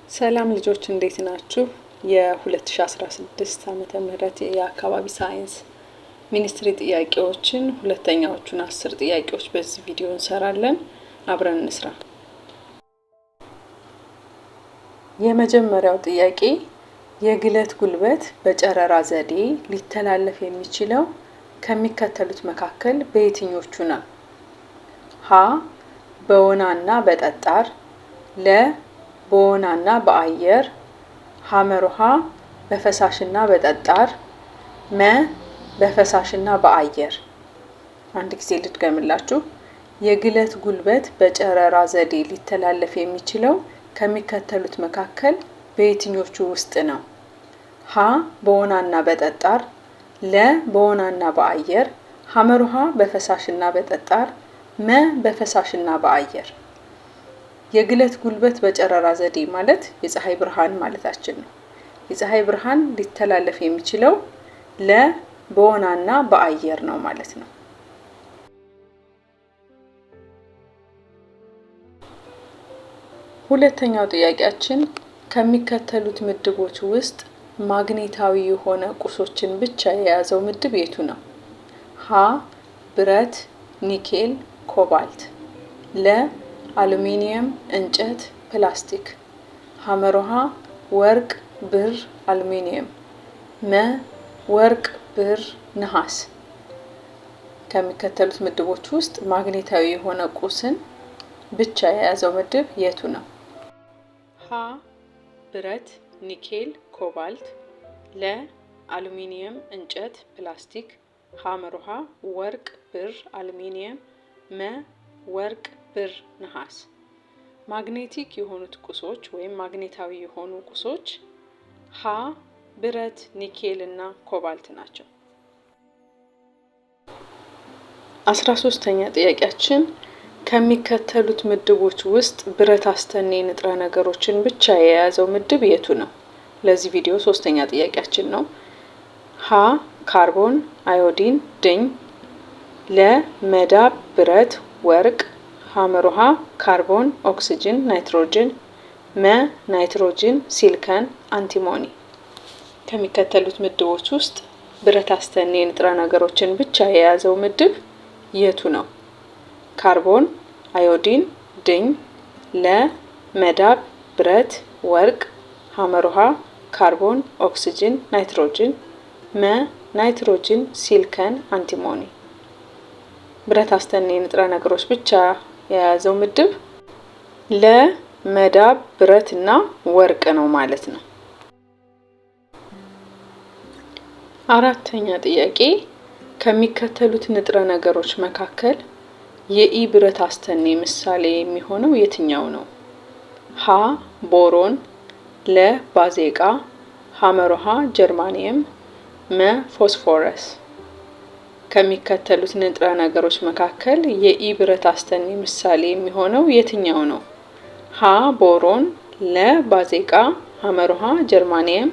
ሰላም ልጆች፣ እንዴት ናችሁ? የ2016 ዓመተ ምህረት የአካባቢ ሳይንስ ሚኒስትሪ ጥያቄዎችን ሁለተኛዎቹን 10 ጥያቄዎች በዚህ ቪዲዮ እንሰራለን። አብረን እንስራ። የመጀመሪያው ጥያቄ የግለት ጉልበት በጨረራ ዘዴ ሊተላለፍ የሚችለው ከሚከተሉት መካከል በየትኞቹ ነው? ሀ በወናና በጠጣር፣ ለ በወናና በአየር፣ ሐመሩ ሐ በፈሳሽና በጠጣር፣ መ በፈሳሽና በአየር። አንድ ጊዜ ልድገምላችሁ። የግለት ጉልበት በጨረራ ዘዴ ሊተላለፍ የሚችለው ከሚከተሉት መካከል በየትኞቹ ውስጥ ነው? ሀ በወናና በጠጣር፣ ለ በወናና በአየር፣ ሐመሩ ሐ በፈሳሽና በጠጣር፣ መ በፈሳሽና በአየር። የግለት ጉልበት በጨረራ ዘዴ ማለት የፀሐይ ብርሃን ማለታችን ነው። የፀሐይ ብርሃን ሊተላለፍ የሚችለው ለ በወናና በአየር ነው ማለት ነው። ሁለተኛው ጥያቄያችን ከሚከተሉት ምድቦች ውስጥ ማግኔታዊ የሆነ ቁሶችን ብቻ የያዘው ምድብ የቱ ነው? ሀ ብረት፣ ኒኬል፣ ኮባልት፣ ለ አሉሚኒየም፣ እንጨት፣ ፕላስቲክ፣ ሐመሩ ሐ ወርቅ፣ ብር፣ አሉሚኒየም፣ መ ወርቅ፣ ብር፣ ነሐስ። ከሚከተሉት ምድቦች ውስጥ ማግኔታዊ የሆነ ቁስን ብቻ የያዘው ምድብ የቱ ነው? ሀ ብረት፣ ኒኬል፣ ኮባልት፣ ለ አሉሚኒየም፣ እንጨት፣ ፕላስቲክ፣ ሐመሩ ሐ ወርቅ፣ ብር፣ አሉሚኒየም፣ መ ወርቅ፣ ብር፣ ነሐስ። Magnetic የሆኑት ቁሶች ወይም ማግኔታዊ የሆኑ ቁሶች ሀ ብረት፣ ኒኬል እና ኮባልት ናቸው። 13ኛ ጥያቄያችን ከሚከተሉት ምድቦች ውስጥ ብረት አስተኔ ንጥረ ነገሮችን ብቻ የያዘው ምድብ የቱ ነው? ለዚህ ቪዲዮ ሶስተኛ ጥያቄያችን ነው። ሀ ካርቦን፣ አዮዲን፣ ድኝ፣ ለ መዳብ፣ ብረት፣ ወርቅ፣ ሐመሩ ሐ ካርቦን፣ ኦክስጅን፣ ናይትሮጅን፣ መ ናይትሮጅን፣ ሲሊከን፣ አንቲሞኒ። ከሚከተሉት ምድቦች ውስጥ ብረት አስተኔ ንጥረ ነገሮችን ብቻ የያዘው ምድብ የቱ ነው? ካርቦን፣ አዮዲን፣ ድኝ፣ ለ መዳብ፣ ብረት፣ ወርቅ፣ ሐመሩ ሐ ካርቦን፣ ኦክስጅን፣ ናይትሮጅን፣ መ ናይትሮጅን፣ ሲሊከን፣ አንቲሞኒ። ብረት አስተኔ ንጥረ ነገሮች ብቻ የያዘው ምድብ ለ መዳብ፣ ብረት እና ወርቅ ነው ማለት ነው። አራተኛ ጥያቄ ከሚከተሉት ንጥረ ነገሮች መካከል የኢ ብረት አስተኔ ምሳሌ የሚሆነው የትኛው ነው? ሀ ቦሮን፣ ለ ባዜቃ፣ ሐመሩ ሐ ጀርማኒየም፣ መ ፎስፎረስ። ከሚከተሉት ንጥረ ነገሮች መካከል የኢ ብረት አስተኔ ምሳሌ የሚሆነው የትኛው ነው? ሀ ቦሮን፣ ለ ባዜቃ፣ ሐመሩ ሐ ጀርማኒየም፣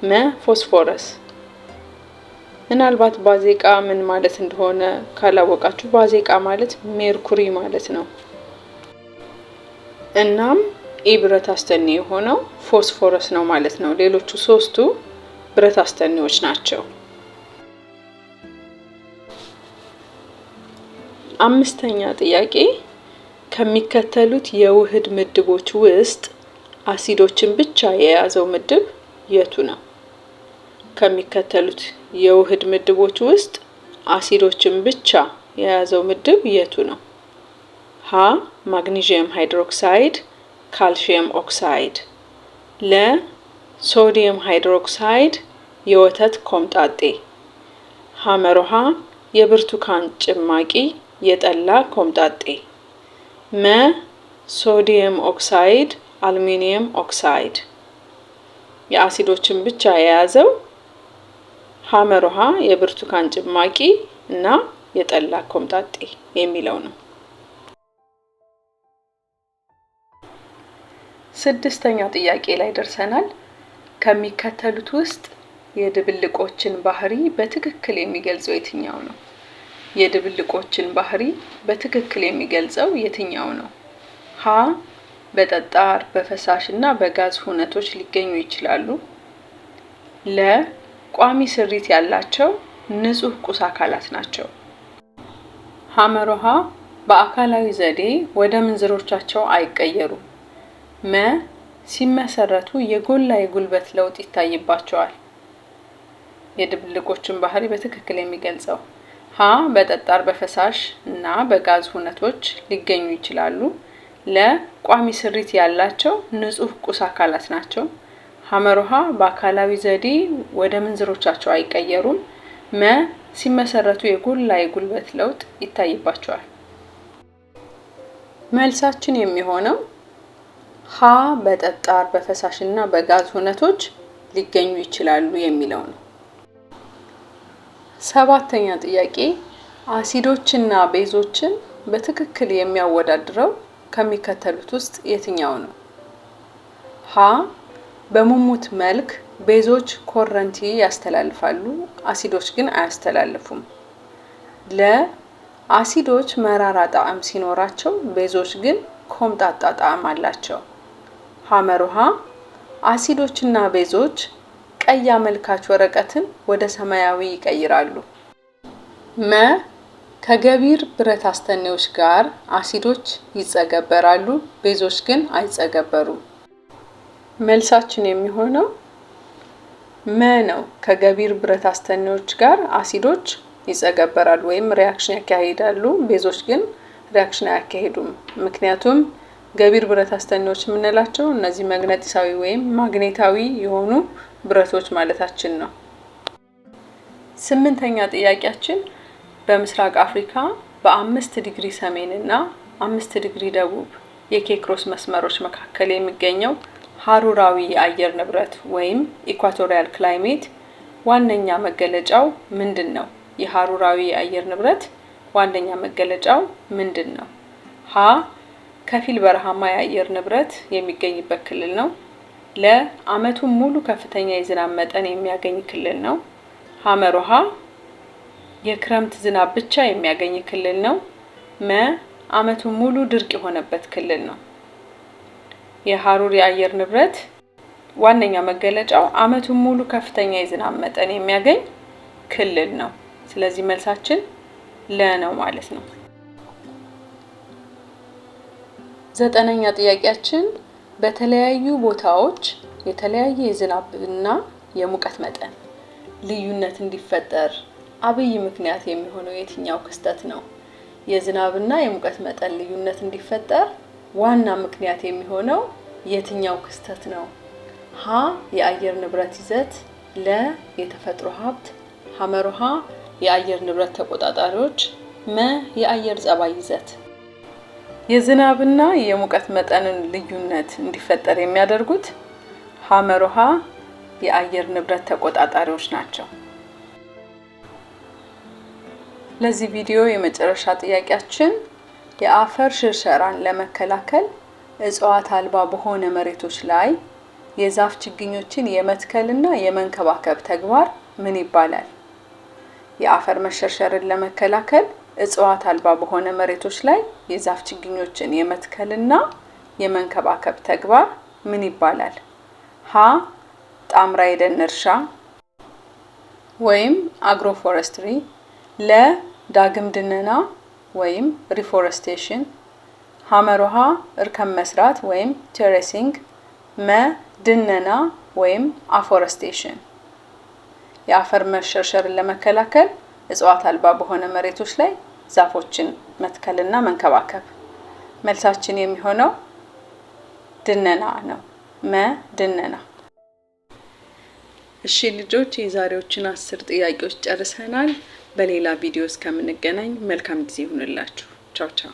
መ ፎስፎረስ። ምናልባት ባዜቃ ምን ማለት እንደሆነ ካላወቃችሁ ባዜቃ ማለት ሜርኩሪ ማለት ነው። እናም ኢ ብረት አስተኔ የሆነው ፎስፎረስ ነው ማለት ነው። ሌሎቹ ሶስቱ ብረት አስተኔዎች ናቸው። አምስተኛ ጥያቄ ከሚከተሉት የውህድ ምድቦች ውስጥ አሲዶችን ብቻ የያዘው ምድብ የቱ ነው? ከሚከተሉት የውህድ ምድቦች ውስጥ አሲዶችን ብቻ የያዘው ምድብ የቱ ነው? ሀ ማግኒዥየም ሃይድሮክሳይድ፣ ካልሽየም ኦክሳይድ፣ ለ ሶዲየም ሃይድሮክሳይድ፣ የወተት ኮምጣጤ፣ ሐመሩ ሐ የብርቱካን ጭማቂ፣ የጠላ ኮምጣጤ፣ መ ሶዲየም ኦክሳይድ፣ አሉሚኒየም ኦክሳይድ። የአሲዶችን ብቻ የያዘው ሐመሩ ሐ የብርቱካን ጭማቂ እና የጠላ ኮምጣጤ የሚለው ነው። ስድስተኛው ጥያቄ ላይ ደርሰናል። ከሚከተሉት ውስጥ የድብልቆችን ባህሪ በትክክል የሚገልጸው የትኛው ነው? የድብልቆችን ባህሪ በትክክል የሚገልጸው የትኛው ነው? ሀ በጠጣር፣ በፈሳሽ እና በጋዝ ሁነቶች ሊገኙ ይችላሉ። ለ ቋሚ ስሪት ያላቸው ንጹህ ቁስ አካላት ናቸው። ሐ በአካላዊ ዘዴ ወደ ምንዝሮቻቸው አይቀየሩም። መ ሲመሰረቱ የጎላ የጉልበት ለውጥ ይታይባቸዋል። የድብልቆችን ባህሪ በትክክል የሚገልጸው ሀ በጠጣር፣ በፈሳሽ እና በጋዝ ሁነቶች ሊገኙ ይችላሉ። ለ ቋሚ ስሪት ያላቸው ንጹህ ቁስ አካላት ናቸው። ሐ በአካላዊ ዘዴ ወደ ምንዝሮቻቸው አይቀየሩም። መ ሲመሰረቱ የጎላ የጉልበት ለውጥ ይታይባቸዋል። መልሳችን የሚሆነው ሀ በጠጣር፣ በፈሳሽ እና በጋዝ ሁነቶች ሊገኙ ይችላሉ የሚለው ነው። ሰባተኛ ጥያቄ፣ አሲዶችና ቤዞችን በትክክል የሚያወዳድረው ከሚከተሉት ውስጥ የትኛው ነው? ሀ በሙሙት መልክ ቤዞች ኮረንቲ ያስተላልፋሉ፣ አሲዶች ግን አያስተላልፉም። ለ አሲዶች መራራ ጣዕም ሲኖራቸው፣ ቤዞች ግን ኮምጣጣ ጣዕም አላቸው። ሐ አሲዶችና ቤዞች ቀይ አመልካች ወረቀትን ወደ ሰማያዊ ይቀይራሉ። መ ከገቢር ብረት አስተኔዎች ጋር አሲዶች ይጸገበራሉ፣ ቤዞች ግን አይጸገበሩም። መልሳችን የሚሆነው መ ነው። ከገቢር ብረት አስተኔዎች ጋር አሲዶች ይጸገበራሉ ወይም reaction ያካሂዳሉ፣ ቤዞች ግን reaction አያካሂዱም። ምክንያቱም ገቢር ብረት አስተኔዎች የምንላቸው እነዚህ መግነጢሳዊ ወይም ማግኔታዊ የሆኑ ብረቶች ማለታችን ነው። ስምንተኛ ጥያቄያችን፣ በምስራቅ አፍሪካ በ5 ዲግሪ ሰሜን እና 5 ዲግሪ ደቡብ የኬክሮስ መስመሮች መካከል የሚገኘው ሀሩራዊ የአየር ንብረት ወይም equatorial climate ዋነኛ መገለጫው ምንድን ነው? የሀሩራዊ የአየር ንብረት ዋነኛ መገለጫው ምንድን ነው? ሀ ከፊል በረሃማ የአየር ንብረት የሚገኝበት ክልል ነው። ለ ዓመቱን ሙሉ ከፍተኛ የዝናብ መጠን የሚያገኝ ክልል ነው። ሐ የክረምት ዝናብ ብቻ የሚያገኝ ክልል ነው። መ ዓመቱን ሙሉ ድርቅ የሆነበት ክልል ነው። የሀሩር የአየር ንብረት ዋነኛ መገለጫው ዓመቱን ሙሉ ከፍተኛ የዝናብ መጠን የሚያገኝ ክልል ነው። ስለዚህ መልሳችን ለ ነው ማለት ነው። ዘጠነኛ ጥያቄያችን፣ በተለያዩ ቦታዎች የተለያየ የዝናብና የሙቀት መጠን ልዩነት እንዲፈጠር አብይ ምክንያት የሚሆነው የትኛው ክስተት ነው? የዝናብና የሙቀት መጠን ልዩነት እንዲፈጠር ዋና ምክንያት የሚሆነው የትኛው ክስተት ነው? ሀ የአየር ንብረት ይዘት፣ ለ የተፈጥሮ ሀብት፣ ሐ የአየር ንብረት ተቆጣጣሪዎች፣ መ የአየር ጸባይ ይዘት። የዝናብና የሙቀት መጠንን ልዩነት እንዲፈጠር የሚያደርጉት ሐ የአየር ንብረት ተቆጣጣሪዎች ናቸው። ለዚህ ቪዲዮ የመጨረሻ ጥያቄያችን፣ የአፈር ሽርሸራን ለመከላከል እጽዋት አልባ በሆነ መሬቶች ላይ የዛፍ ችግኞችን የመትከልና የመንከባከብ ተግባር ምን ይባላል? የአፈር መሸርሸርን ለመከላከል እጽዋት አልባ በሆነ መሬቶች ላይ የዛፍ ችግኞችን የመትከልና የመንከባከብ ተግባር ምን ይባላል? ሀ ጣምራ የደን እርሻ ወይም agroforestry፣ ለ ዳግም ድነና ወይም reforestation፣ ሐ እርከን መስራት ወይም terracing፣ መ ድነና ወይም afforestation። የአፈር መሸርሸርን ለመከላከል እጽዋት አልባ በሆነ መሬቶች ላይ ዛፎችን መትከልና መንከባከብ። መልሳችን የሚሆነው ድነና ነው። መ ድነና። እሺ ልጆች፣ የዛሬዎችን 10 ጥያቄዎች ጨርሰናል። በሌላ ቪዲዮ እስከምንገናኝ መልካም ጊዜ ይሁንላችሁ። ቻው ቻው።